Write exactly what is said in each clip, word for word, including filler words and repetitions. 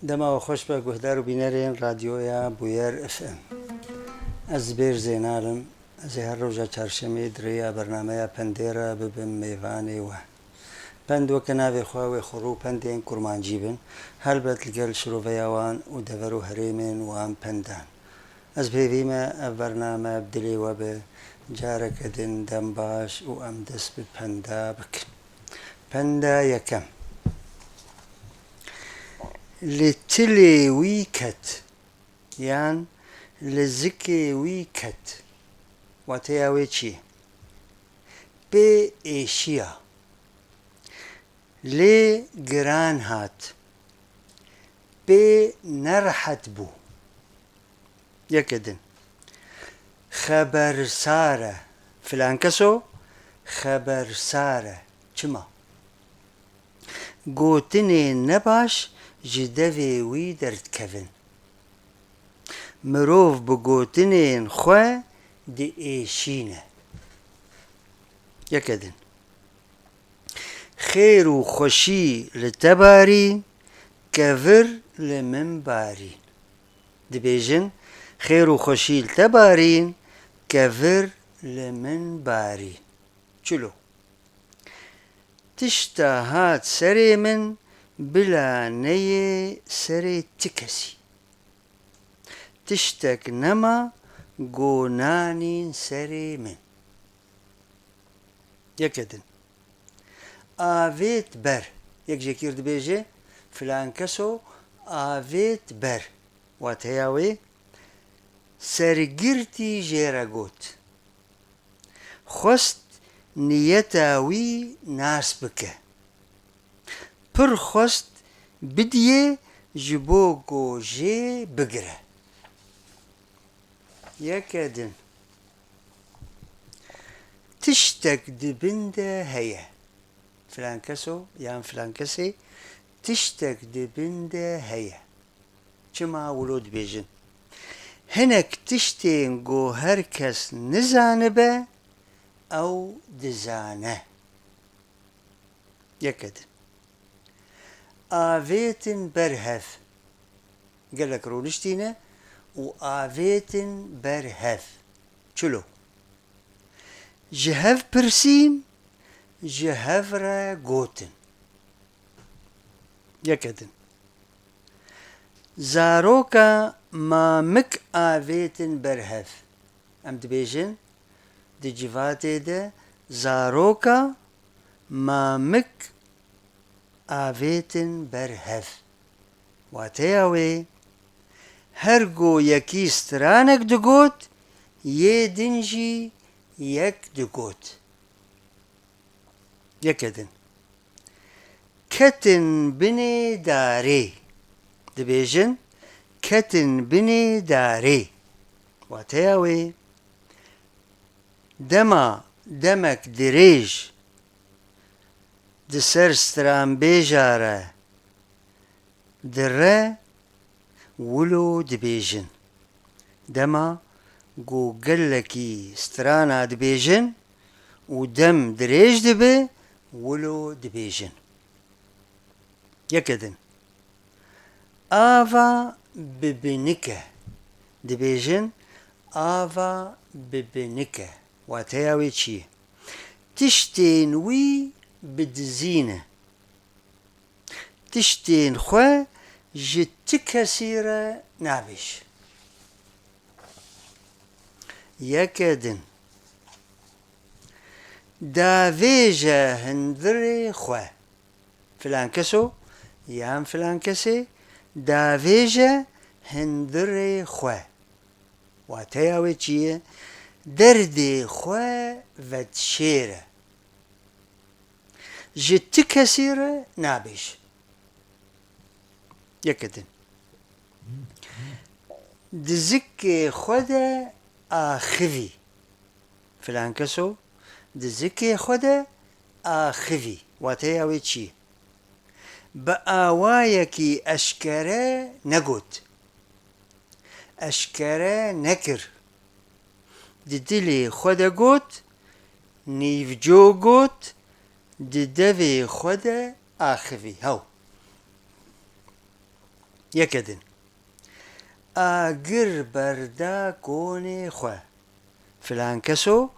Dema we xweş be guhdar û bînerên Radyoya Bûyer F M. Ez Zibêr Zênal im. Ez ê her roja çarşemê di rêya bernameya Pendê re bibim mêvanê we. Pend weke navê xwe wê xurû pendên kurmancî bin, helbet li gel şiroveya wan û dever û herêmên wan pendan. Ez bi hêvî me ev bername bi dilê we be, careke din dem baş û em dest bi penda bikin. Penda yekem. Li tilê wî ket, yan li zikê wî ket. Wateya wê çi ye? Pê êşiya. Lê giran hat. Pê nerehet bû. Yeke din. Xebersar e. Filan keso xebersar e. Çima? Gotinên nebaş ji devê wî derdikevin. Mirov bi gotinên xwe diêşîne. Yeke din. Xêr û xweşî li te barîn, kevir li min barîn. Dibêjin, xêr û xweşî li te barîn, kevir li min barîn. Çilo. Tişta hat serê min, bila neyê serê ti kesî. Tiştek nema, go nanîn serê min. Yeke din. Avêt ber. Yek jekîr dibêje, filan keso avêt ber. Wateya wê, sergirtî jê re got. Xwest niyeta wî nas bike. Pir xwest bidiyê ji bo ku jê bigire. Yeke din. Tiştek di bin de heye. Filan keso yan filan kesê tiştek di bin de heye. Çima wilo dibêjin? Hinek tiştên ku her kes nizanibe, ew dizane. Yeke din. Avêtin ber hev. Gelek rûniştîne û avêtin ber hev. Çilo. Ji hev pirsîn, ji hev re gotin. Yeke din. Zaroka mamik avêtin ber hev. Em dibêjin, di civatê de zaroka mamik avêtin ber hev. Wateya wê, her go yekî stranek digot, yê din jî yek digot. Yeke din. Ketin binê darê. Dibêjin, ketin binê darê. Wateya wê, dema demek dirêj di ser stranbêja re dire, wilo dibêjin. Dema ku gelekî strana dibêjin û dem dirêj dibe, wilo dibêjin. Yeke din. Ava bi binike. Dibêjin, ava bi binike. Wateya wê çi ye? Tiştên wî bi dizî ne. Tiştên xwe ji ti kesî re nabêj. Yeke din. Davêje hundirê xwe. Filan keso yan filan kesê davêje hundirê xwe. Wateya wê çi ye? Derdê xwe vedişêre. Ji ti kesî re nabêj. Yeke din. Di zikê xwe de axivî. Filan keso di zikê xwe de axivî. Wateya wê çi ye? Bi awayekî eşkere negot. Eşkere nekir. Di dilê xwe de got, nîvco got, di devê xwe de axivî. Hew. Yeke din. Agir berda konê xwe. Filan keso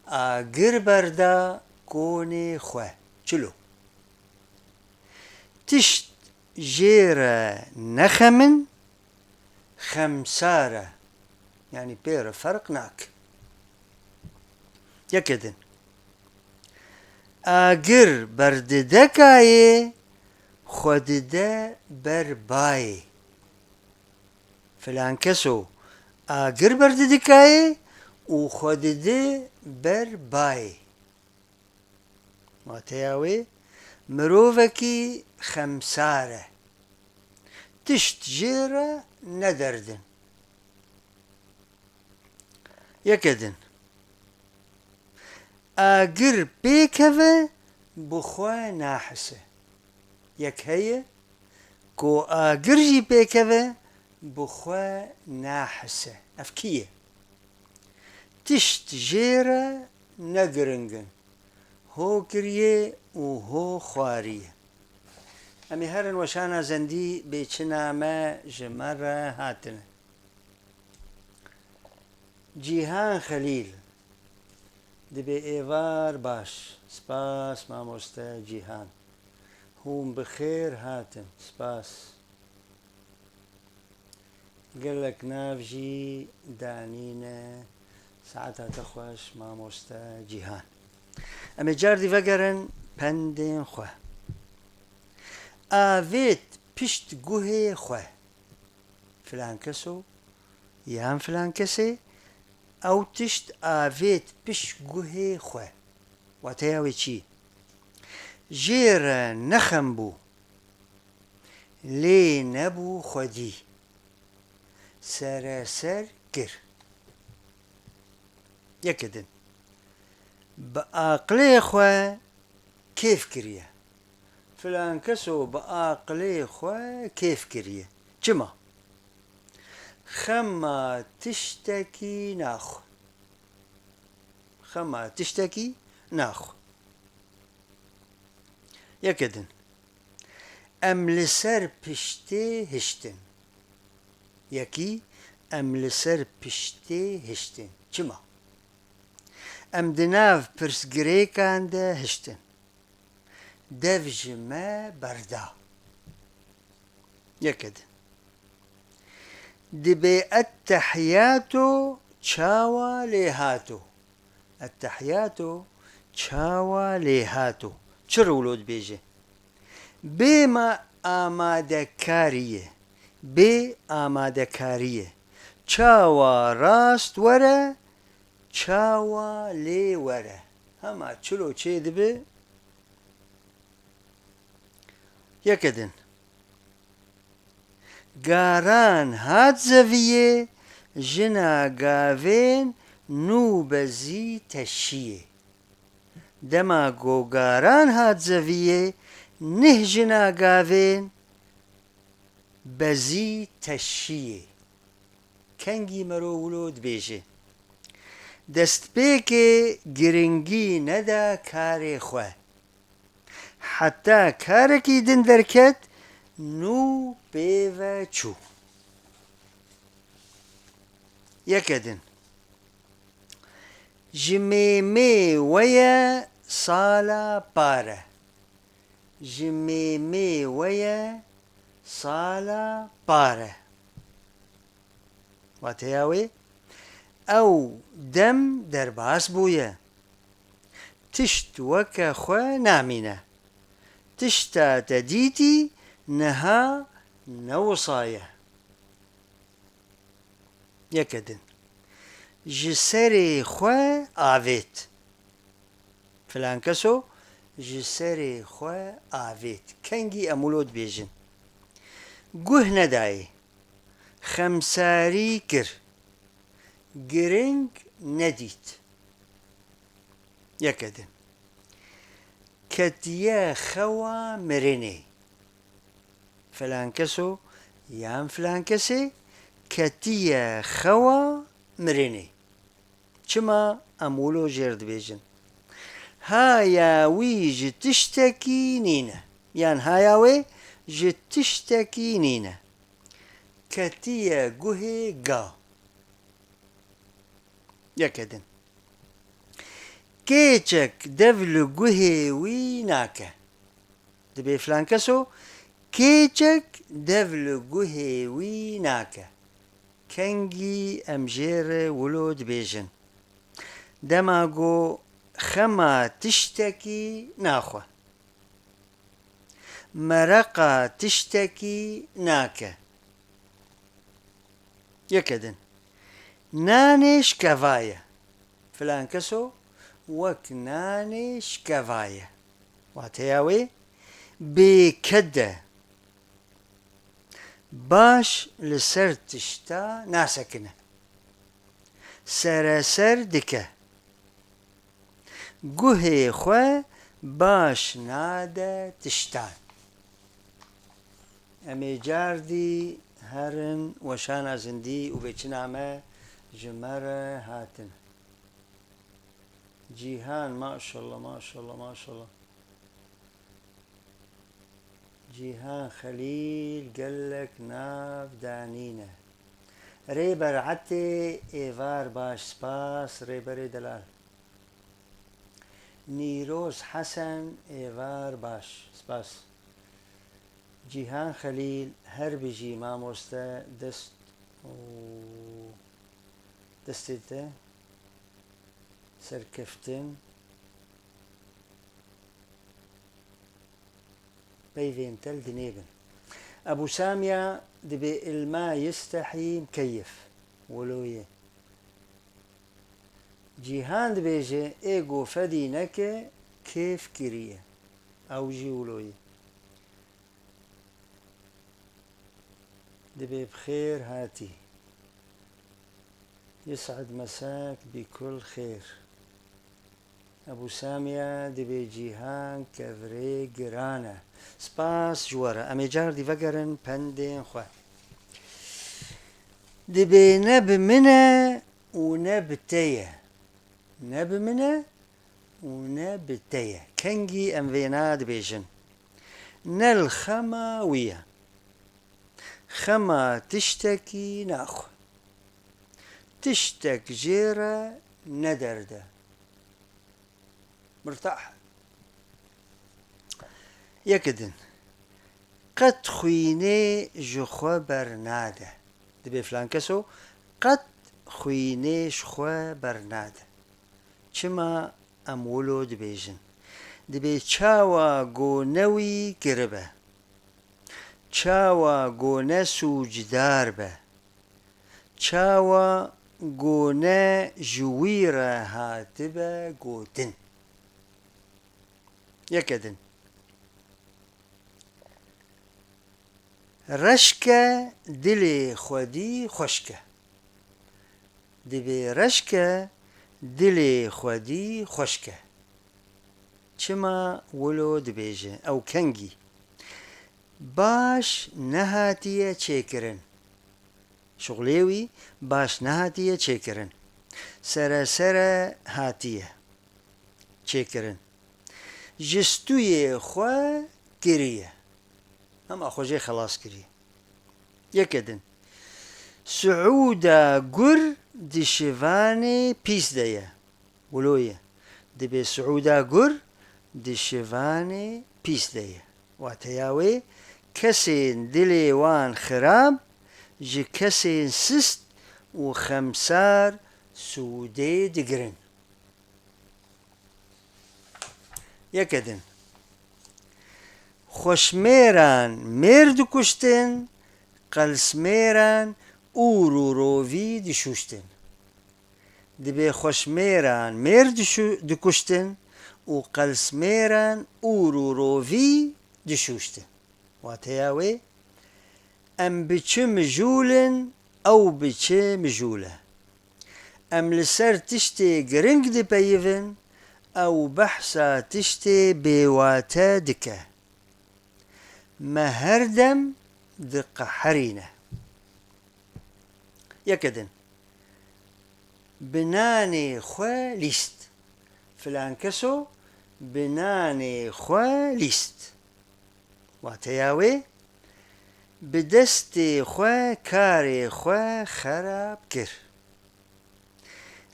agir berda konê xwe. Çilo. Tişt jê re nexemin, xemsar e. Yanî pê re ferq nake. Yeke din. Agir berdide kayê, xwe dide ber bayê. Filan keso agir berdidikayê û xwe didi ber bayê. Wateya wê, mirovekî xemsar e. Tişt jê re nederdin. Yeke din. Agir pê keve, bi xwe nahise. Yek heye ku agir jî pê keve, bi xwe nahise. Ev kî ye? Tişt jê re ne giring in. Ho kiriye û ho xwariye. Em ê herin weşana zendî bê çi name ji me re hatine. Cîhan Xelîl, dibê êvar baş. Spas, mamoste Cîhan. Hûn bi xêr hatin. Spas. Gelek nav jî danîne. Saeta te xweş, mamoste Cîhan. Em ê cardî vegerin pendên xwe. Avêt pişt guhê xwe. Filan keso yan filan kesê, ew tişt avêt pişt guhê xwe. Wateya wê çi? Jê re nexem bû, lê nebû xwedî. Sereser kir. Yeke din. Bi aqilê xwe kêf kiriye. Filan keso bi aqilê xwe kêf kiriye. Çima? Xema tiştekî naxwe. Xema tiştekî naxwe. Yeke din. Em li ser piştê hiştin. Yekî, em li ser piştê hiştin. Çima? Em di nav pirsgirêkan de hiştin. Dev ji me berda. Yeke din. Dibê ettehiyato çawa lê hato? Ettehiyato çawa lê hato? Çi rewlo dibêje? Bê ma-, amadekarî ye. Bê amadekarî ye. Çawa rast were, çawa lê were. Hema çilo çê dibe. Yeke din. Garan hat zeviyê, jina gavên nû bezî teşiyê. Dema ku garan hat zeviyê, neh jina gavên bezî teşiyê. Kengî mero wilo dibêje. Destpêkê giringî neda karê xwe. Heta karekî din derket, nû pê ve çû. Yeke din. Ji mêmê we ye sala pare. Ji mêmê we ye sala pare. Wateya wê, ew dem derbas bûye. Tişt weke xwe namîne. Tişta te dîtî niha ne wisa ye. Yeke din. Ji serê xwe avêt. Filan keso ji serê xwe avêt. Kengî em wilo dibêjin. Guh nedayê. Xemsarî kir. Giring nedît. Yeke din. Ketiye xewa mirinê. Filan keso yan filan kesê ketiye xewa mirinê. Çima em wilo jêr dibêjin? Haya wî ji tiştekî nîne. Yan haya wê ji tiştekî nîne. ketiye guhê ga. Yeke din. Kêçek dev li guhê wî nake. Dibê filan keso kêçek dev li guhê wî nake. Kengî em jê re wilo dibêjin. Dema ku xema tiştekî naxwe. Mereqa tiştekî nake. Yeke din. Nanê şikeva ye. Filan keso wek nanê şikeva ye. Wateya wê bê ked e. Baş li ser tişta nasekine. Sereser dike. Guhê xwe baş nade tiştan. Em ê cardî herin weşana zindî û bê çi name ji me re hatin. Cîhan, maşallah, maşallah, maşallah. Cîhan Xelîl gelek nav danîne. Rêber Etê êvar baş, spas rêberê delal. Nîroz Hesen êvar baş, spas. Cîhan Xelîl her bijî mamoste, dest û destê te serkeftin. Peyvên te li dinê bin. Ebû Samiya dibê ilma yistehî mkeyif. Wilo ye. Cîhan dibêje ê ku fedî neke kêf kiriye. Ew jî wilo ye. Dibê bi xêr hatî. Yis'ed mesak bi kul xêr. Ebû Samiya dibê Cîhan kevirê giran e. Spas ji we re. Em ê cardî vegerin pendên xwe. Dibê ne bi min e û ne bi te ye. Ne bi min e û ne bi te ye. Kengî em vêna dibêjin. Ne li xema wî ye. Xema tiştekî naxwe. Tiştek jê re ne derd e. Mirtah. Yeke din. Qet xwînê ji xwe bernade. Dibê filan keso qet xwînê ji xwe bernade. Çima em wilo dibêjin? Dibê çawa gone wî kiribe? Çawa gone sûcdar be? Çawa gone ji wî re hatibe gotin? Yeke din. Reşke dilê xwedî xweşke. Dibê reşke dilê xwedî xweşke. Çima wilo dibêje? Ew kengî. Baş nehatiye çêkirin. Şixulê wî baş nehatiye çêkirin. Seresere hatiye çêkirin. Ji stûyê xwe kiriye. Hema xwe jê xelas kiriye. Yeke din. Siûda gur di şivanê pîs de ye. Wilo ye. Dibê siûda gur di şivanê pîs de ye. Wateya wê, kesên dilê wan xirab ji kesên sist û xemsar sûdê digirin. Yeke din. Xweşmêran mêr dikuştin, qelsmêran ûr û rovî dişuştin. Dibê xweşmêran mêr dişu-, dikuştin û qelsmêran ûr û rovî dişuştin. Wateya wê, em bi çi mijûl in, ew bi çi mijûl e. Em li ser tiştê giring dipeyivin, ew behsa tiştê bêwate dike. Me her dem diqeherîne. Yeke din. Bi nanê xwe lîst. Filan keso bi nanê xwe lîst. Wateya wê, Bi destê xwe karê xwe xerab kir.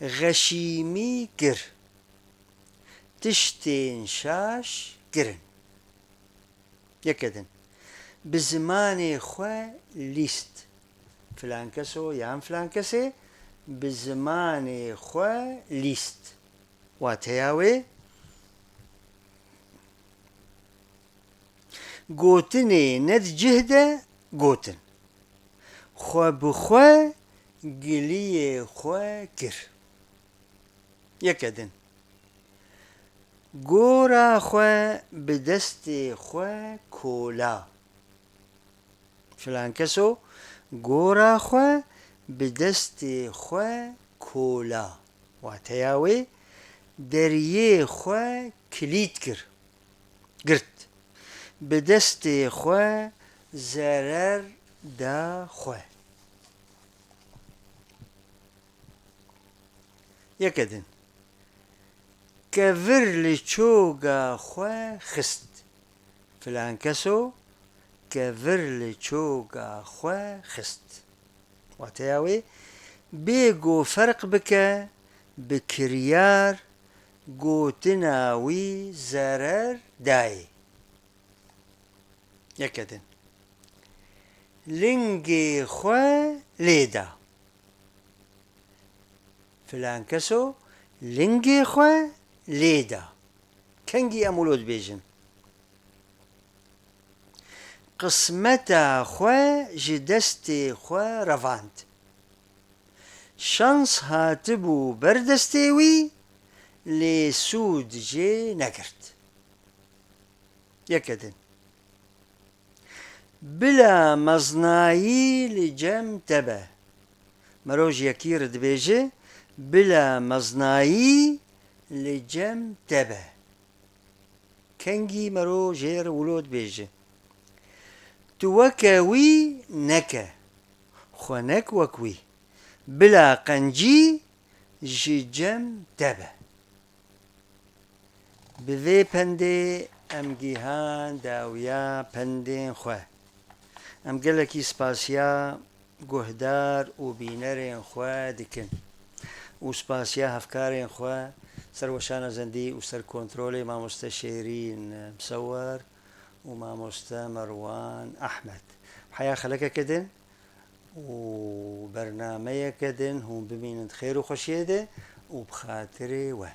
Xeşîmî kir. Tiştên şaş kirin. Yeke din. Bi zimanê xwe lîst. Filankeso yan filankesê bi zimanê xwe lîst. Wateya wê, gotinê ne di cih de gotin. Xwe bi xwe giliyê xwe kir. Yeke din. Gora xwe bi destê xwe kola. Filankeso gora xwe bi destê xwe kola. Wateya wê, deriyê xwe kilît kir. Girt. Bi destê xwe zerer da xwe. Yeke din. Kevir li çoga xwe xist. Filankeso kevir li çoga xwe xist. Wateya wê, bê ku ferq bike, bi kiryar gotina wî zerer dayê. Yeke din. Lingê xwe lê da. Filankeso lingê xwe lê da. Kengî em wilo dibêjin. Qismeta xwe ji destê xwe revand. Şans hatibû ber destê wî, lê sûd jê negirt. Yeke din. Bila meznayî li cem te be. Mero ji yekî re dibêje, bila meznayî li cem te be. Kengî mero jê re wilo dibêje. Tu weke wî neke. Xwe nek wek wî. Bila qencî ji cem te be. Bi vê pendê em gîhan dawiya pendên xwe. Em gelekî spasiya guhdar û bînerên xwe dikin û spasiya hevkarên xwe ser weşana zendî û ser kontrolê mamoste Şêrîn Misewer û mamoste Merwan Ehmed. Heya xelekeke din û bernameyeke din hûn bimînin di xêr û xweşiyê de û bi xatirê we.